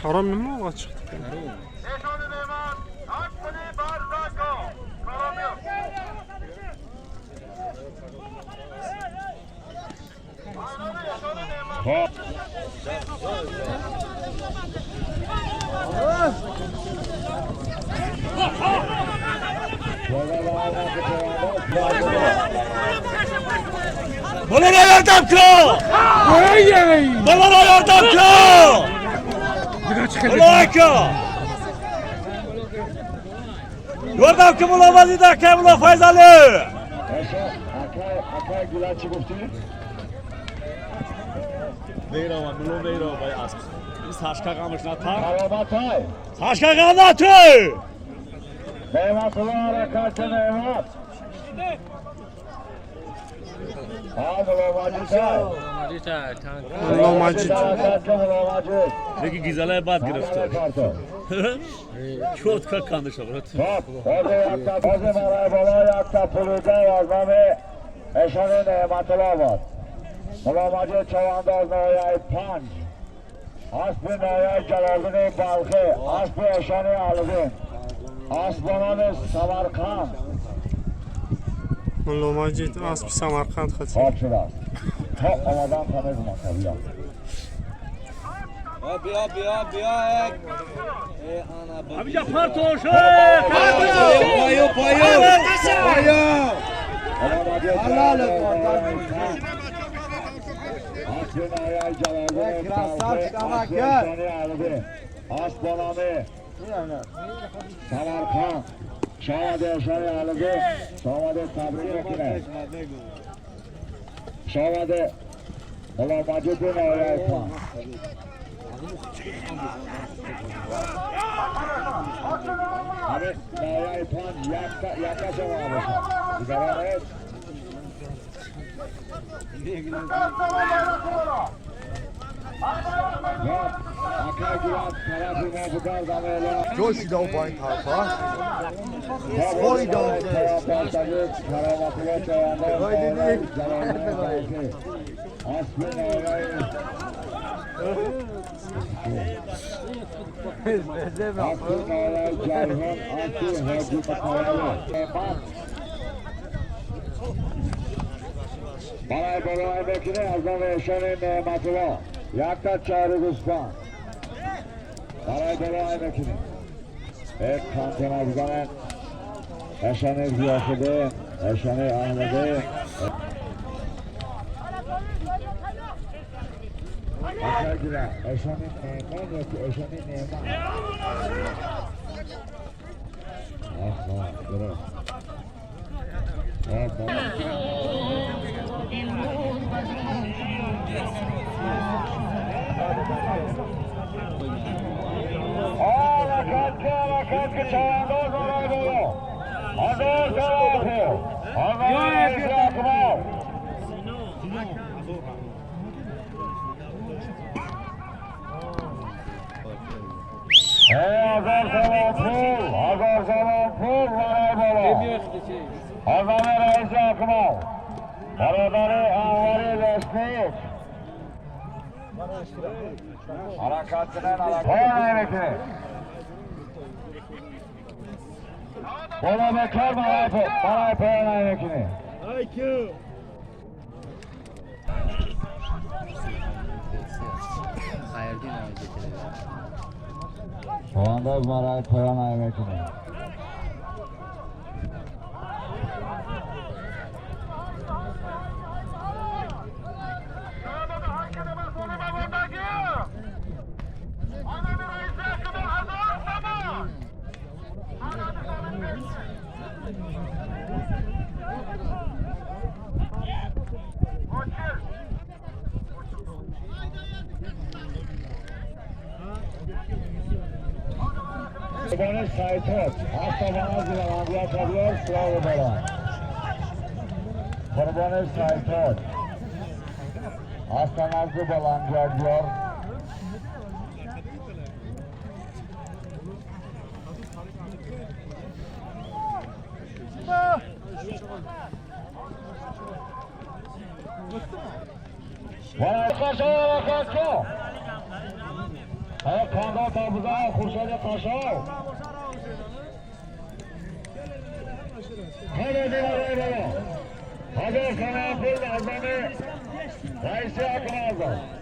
Harom nima olg'a chiqdi? Bolalar yordam qil! Bolalar yordam qil! Bola aka! Yordam qil mulla Vazid aka, mulla Fayzali! Сашка ғам нату! Ne'matullah harakatı Ne'mat. Ha Mulla Majid. Mulla Majid. Harakatı Mulla Majid. Лекин гизалай бад гирифтор. Чётко кандаша, брат. Hop, hozir yakta, hozir maray bola yakta pulida аз номи Эшони Неъматулло буд. Мулло Маҷид чавандоз ноҳияи панҷ. Аспи ноҳияи Ҷалолиддини Балхӣ, аспи Эшони Алиддин. Асп бо номи Самарқанд. Mulla Majid aspi Samarqand xati. Хоб шудааст. То омадан та мегумон бия. Бия, бия, бия. Ҳамиҷа партош! Пою, пою, пою. Мулло Маҷид чавандоз ноҳияи панҷ. Аспи ноҳияи Ҷалолиддини Балхӣ, аспи Эшони Алиддин. Асп бо номи Самарқанд. Шомаде Эшони Алиддин. Шомаде табрик мекунем. Шомаде Мулло Маҷиди ноҳияи панҷ. Ҳамин ноҳияи панҷ якка шумо бошад. Дигарон нест. Акай гирад тарафи мо бугардам эълон. Ҷой шуда бо ин тарафа. Ой, Кароматулло чавандоз Ой, диди. ноҳияи Ҷалолиддини Балхӣ. Аспи ноҳияи Аспи ноҳияи Ҷайҳун, аспи Ҳоҷи Мутавалли. Барои болои мекунӣ аз номи Эшони Неъматулло. Якта чаҳори гӯспанд. Барои болои мекунӣ. Як кантена бизанед. Эшони Зиёфиддин, Эшони Аҳмадин. Акай гира, Эшони Неъмон ё ки Эшони Неъмат? Аҳа, дуруст. Хоб, ҳаракат ки, ҳаракат ки, чавандоз барои боло. Ҳазор салом пул. Ҳазор раиси Акмал. Ҳазор салом пул, ҳазор салом пул барои боло. Ҳазор раиси Акмал. Бародари Анвари Лесник. Ҳаракат кунед, ҳаракат мекунед. Боло бекор барои поён мекунед. Хайрдин. Чавандоз марай поён ай мекунем. قربان سایتات هفت از بلندیات تبیار سلاو بلند قربان سایتات هفت از بلندیات بیار. قاشو قاشو خاندا تابوزا خورشید قاشو خیلی دیواره بالا هزار سنه پول از نام رئیس اکمال.